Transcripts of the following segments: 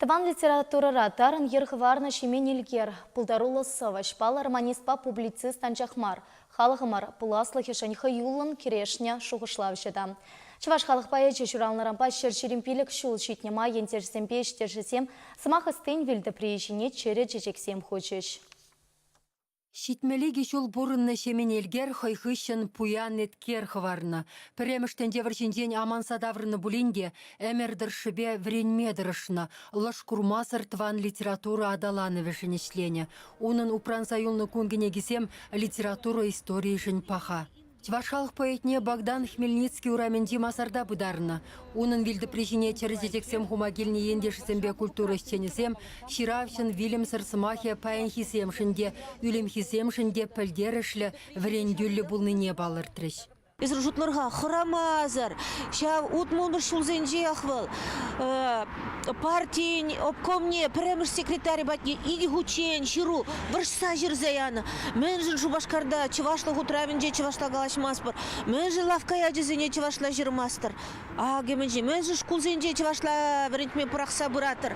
Тӑван литературӑра тарӑн йӗр хӑварнӑ Ҫемен Элкер, пултаруллӑ сӑвӑҫ, паллӑ романистпа публицист анчах мар, халӑхӑмӑр пуласлӑхӗшӗн хӑюллӑн кӗрешнӗ шухӑшлавҫӑ та. Чӑваш халӑх поэчӗ ҫуралнӑранпа 125 ҫул ҫитнӗ май ентешсемпе ӗҫтешӗсем сӑмах ӑстин вилтӑприйӗ ҫине чӗрӗ чечексем хучӗҫ. Ҫитмӗл икӗ ҫул пурӑннӑ Ҫемен Элкер хӑй хыҫҫӑн пуян еткер хӑварнӑ. Пӗрремӗш тӗнче вӑрҫинчен аманса таврӑннӑ пулин те ӗмӗр тӑршшӗпе вӗренме тӑрӑшнӑ, лӑш курмасӑр тӑван литература аталанӑвӗшӗн ӗҫленӗ. Унӑн упранса юлнӑ кун кӗнекисем литература историйӗшӗн паха. Чӑваш халӑх поэтне Богдан Хмельницкий урамӗнчи масарта пытарнӑ. Унӑн вилтӑпри ҫине чӗрӗ чечексем хума килнӗ ентешӗсемпе культура ӗҫченӗсем ҫыравҫӑн вилӗмсӗр сӑмахӗ паянхисемшӗн те, ӳлӗмхисемшӗн те пӗлтерӗшлӗ, вӗрентӳллӗ пулнине палӑртрӗҫ. Эсир шутлӑр-ха, хӑрамасӑр ҫав утмӑлмӗш ҫулсенчех вӑл партин обкомне пӗрремӗш секретарӗ патне икӗ хутчен ҫыру вӑрҫса ҫырса янӑ. Мӗншӗн Шупашкарта чӑвашлӑх утравӗнче чӑвашла калаҫмастпӑр? Мӗншӗн лавкка ячӗсене чӑвашла ҫырмастӑр? Акӑ мӗншӗн, мӗншӗн шкулсенче чӑвашла вӗрентме пӑрахса пыратӑр?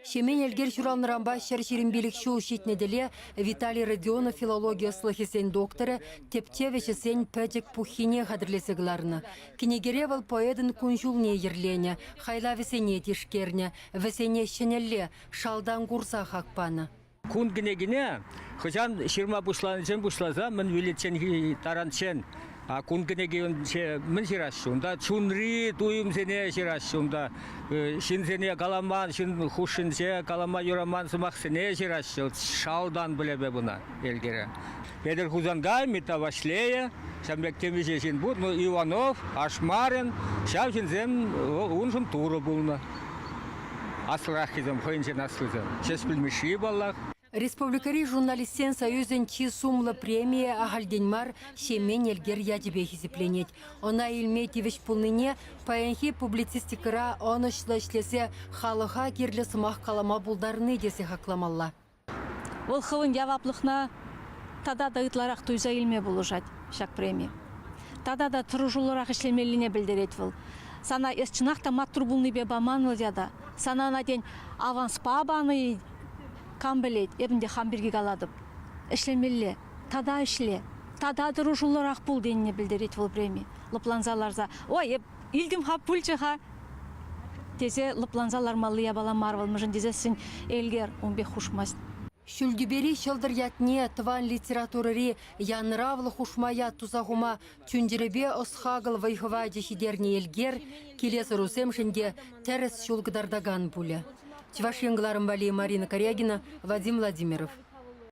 Ҫемен Элкер ҫуралнӑранпа 125 ҫул ҫитнӗ тӗле Виталий Родионов филологи ӑслӑхӗсен докторӗ тӗпчев ӗҫӗсен пӗчӗк пуххине хатӗрлесе кӑларнӑ. Кӗнекере вӑл поэтӑн кун-ҫулне йӗрленӗ, хайлавӗсене тишкернӗ, вӗсене ҫӗнӗлле, шалтан курса хак панӑ. Кун кӗнекине хӑҫан ҫырма пуҫланиччен пуҫласа мӗн виличченхи таранччен а кун кӗнекинче мӗн ҫыраҫҫӗ унта? Чунри туйӑмсене ҫыраҫҫӗ унта. Ҫынсене каламан, ҫын хушшинче калама юраман сӑмахсене ҫыраҫҫӗ. Шалтан пӗлепе пына Элкере. Петӗр Хусанкай, Митта Ваҫлейӗ, ҫавӑн пек темиҫе ҫын пур. Ну, Иванов, Ашмарин, ҫав ҫынсем уншӑн турӑ пулнӑ. Аслӑраххисем, хӑйӗнчен аслисем. Ҫеҫпӗл Мишши, паллах. Республикӑри журналистсен союзӗн чи сумлӑ премийӗ ахальтен мар Ҫемен Элкер ячӗпе хисепленет. Ӑна илме тивӗҫ пулнине паянхи публицистикӑра ӑнӑҫлӑ ӗҫлесе халӑха кирлӗ сӑмах калама пултарни тесе хакламалла. Вӑл хӑвӑн яваплӑхна тата та ытларах туйса илме пулӑшать ҫак преми. Тата та тӑрӑшуллӑрах ӗҫлемеллине пӗлтерет вӑл. Сана эс чӑнах та маттур пулнипе паман вӑл ята. Сана ӑна, тен, аванспа панӑ-и, кам пӗлет, эп ӗнтӗ хам пирки калатӑп. Ӗҫлемелле, тата ӗҫле, тата тӑрӑшуллӑрах пул тенине пӗлтерет вӑл преми. Лӑпланса ларса, ой, эп илтӗм-ха, пулчӗ-ха тесе лӑпланса лармалли япала мар вӑл, мӗншӗн тесессӗн Элкер ун пек хушмасть. Ҫӳлтӳпери ҫӑлтӑр ятне тӑван литературӑри янӑравлӑ хушма ят туса хума чун-чӗрепе ӑс-хакӑл вӑй-хӑвачӗ ҫитернӗ Элкер килес ӑрусемшӗн те тӗрӗс ҫул кӑтартакан пулӗ. Чӑваш Ен кӑларӑм валли Марина Карягина, Вадим Владимиров.